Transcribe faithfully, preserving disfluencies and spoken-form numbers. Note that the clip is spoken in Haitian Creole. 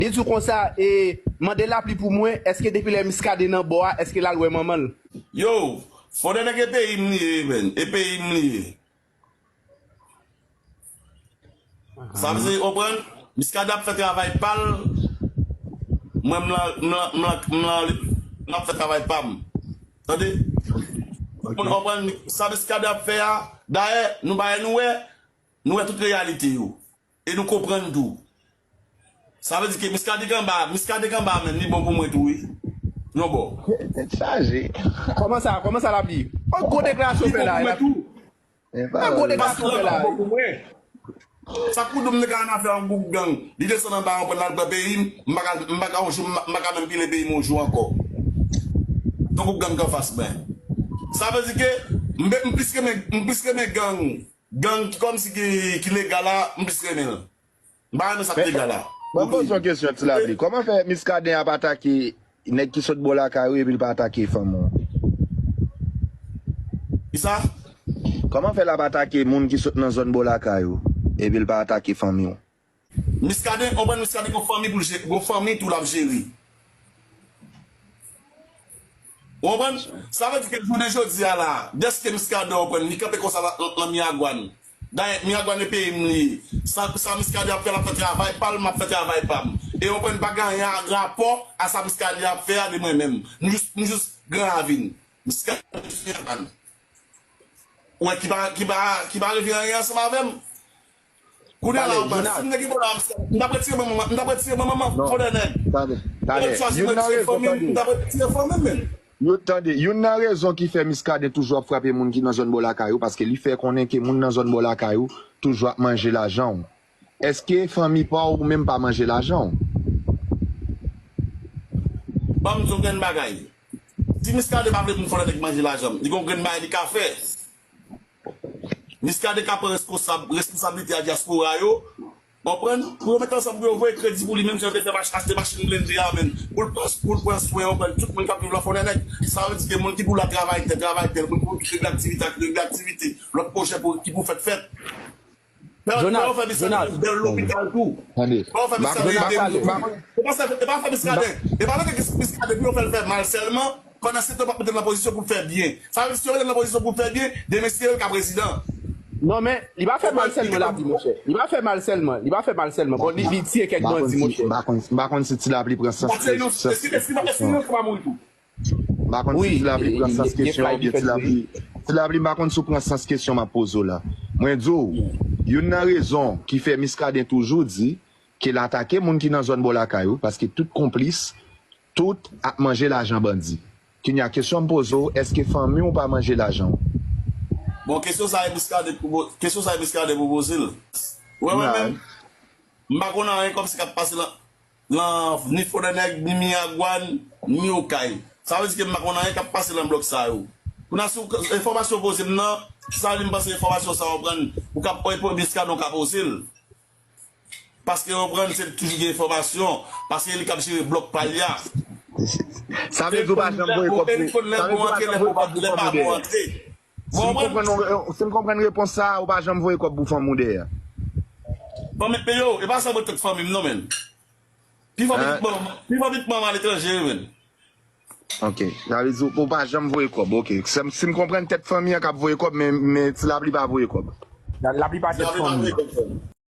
Li di w konsa, e, mande Lapli pou mwen, èske depi lè Miskaden nan bò a, èske l al wè manman l? Yo, Fòdè nèg e peyi m li ye, menn. E peyi m li ye. Sa vle di, w konprann? Miskaden ap fè travay pa l. Mwen, m la, m la, m la, m la, m ap fè travay pa m. Tande? W konprann? Sa Miskaden ap fè a, dayè, nou bagay nou wè, nou wè tout reyalite yo. E nou konprann tou. Sa vle di ke Miskaden k anba, Miskaden k anba, menn, li bon pou mwen tou, wi. Yon bò. Tèt chaje. Kòman sa, kòman sa, Lapli? Yon gwo deklarasyon fè la, Lapli. Yon gwo deklarasyon fè la. Sa kou doum nèg la nan afè yon gwoup gang. Li desann anba, yon pran l al pran peyi m, m pa ka, m pa ka yon jou, m pa ka menm pile peyi m yon jou ankò. Yon gwoup gang k anfas mwen. Sa vle di ke m, m plis renmen, m plis renmen gang, gang ki kòmsi ki, ki legal la, m plis renmen l. M pa renmen sa k legal la. Mwen poze yon kesyon, Ti Lapli. Kòman fè Miskaden ap atake nèg ki sot bò lakay ou epi l pa atake fanmi w? Kisa? Kòman fè l ap atake moun ki sot nan zòn bò lakay ou epi l pa atake fanmi w? Miskaden, w konprann, Miskaden gon fanmi pou l jere, gon fanmi tou l ap jere. Ou konprann? Sa vle di ke jounen jodi a la, dèske Miskaden, ou konprann, li kanpe konsa la, lan, lan Miragwàn. Dayè, Miragwàn e peyi m li ye. Sa, sa Miskaden ap fè, l ap fè travay pa l, m ap fè travay pa m. E ou konprann, pa gen anyen rapò a sa Miskaden ap fè a de mwen menm. M jis, m jis gran ravin. Miskaden jis Miragwàn. Ou wè ki pa, ki pa, ki pa revyen anyen ansanm avè m. Kounye a la, si m te gen dola, m t ap retire manman, m t ap retire manman, fòdè nèg. Tande, tande. Youn nan rezon, tande. M t ap retire fanmi m, men. Youn, tande, youn nan rezon ki fè Miskaden toujou ap frape moun ki nan zòn bò lakay ou, paske li fè konnen ke moun nan zòn bò lakay ou toujou ap manje lajan w. Èske fanmi pa w menm pa manje lajan w? Ban m di w grenn bagay. Si Miskaden pa vle moun fòdè nèg manje lajan m, li gon grenn bagay li ka fè. Miskaden ka pran responsab, responsablite a dyaspora yo, konprann, pou yo met ansanm pou yo voye kredi pou li menm jan yo te fè mach-, achte machin blende a, menn. Pou l pran, pou l pran swen, konprann, tout moun k ap viv lan fòdè nèg. Sa vle di ke moun ki pou la travay tè, travay tè, moun pou regle aktivite ak regle aktivite, lòt pwojè pou, ki pou fèt, fèt. Jonas, Jonas. Bèl lopital tou. Tande. Fò w fè Miskaden ede moun. E pa fè, e pa fè Miskaden. E pa lage Miskaden pou yo fè l fè mal sèlman. Pandan se tan, w ap mete l nan pozisyon pou l fè byen. Sa vle di, si yo mete l nan pozisyon pou l fè byen, demen se yo k ap prezidan. Non, men, li pa fè mal sèlman, Lapli, monchè. Li pa fè mal sèlman. Li pa fè mal sèlman. Bon, li, li tiye kèk bandi, monchè. M pa konn si, m pa konn si Ti Lapli pran sans ke, sans ke. M pa konn si Ti Lapli pran sans kesyon an oubyen Ti Lapli, Ti Lapli, m pa konn si w pran sans kesyon m ap poze w la. Mwen di w, youn nan rezon ki fè Miskaden toujou di ke l atake moun ki nan zòn bò lakay ou, paske tout konplis, tout ap manje lajan bandi. Kounye a, kesyon m poze w, èske fanmi w pa manje lajan w? Bon, kesyon sa e Miskaden pou po-, kesyon sa e Miskaden pou poze l. Ou wè mwen menm, m pa konn anyen kòmsi k ap pase lan, lan ni Fòdè Nèg, ni Miragwàn, ni Okay. Sa vle di ke m pa konn anyen k ap pase lan blòk sa yo. Kounye a, si w, enfòmasyon w poze m nan, sa vle di m panse enfòmasyon sa w pran, ou ka, ou, Miskaden w ka poze l. Paske w konprann, se toujou gen enfòmasyon. Paske li k ap jere blòk pa l la. Sa vle di w pa janm voye kòb pou, sa vle di w pa janm voye kòb pou fanmi w dèyè. Si m konprann, si m konprann repons sa a, ou pa janm voye kòb pou fanmi w dèyè. Fanmi m yo, e pa sa mwen tèt fanmi m non, menn. Pi fò pitit manman, pi fò pitit manman aletranje, menn. Ok, sa vle di w pa janm voye kòb. Ok, si m, si m konprann tèt fanmi an k ap voye kòb, men, men Ti Lapli pa voye kòb. Lapli pa tèt fanmi an.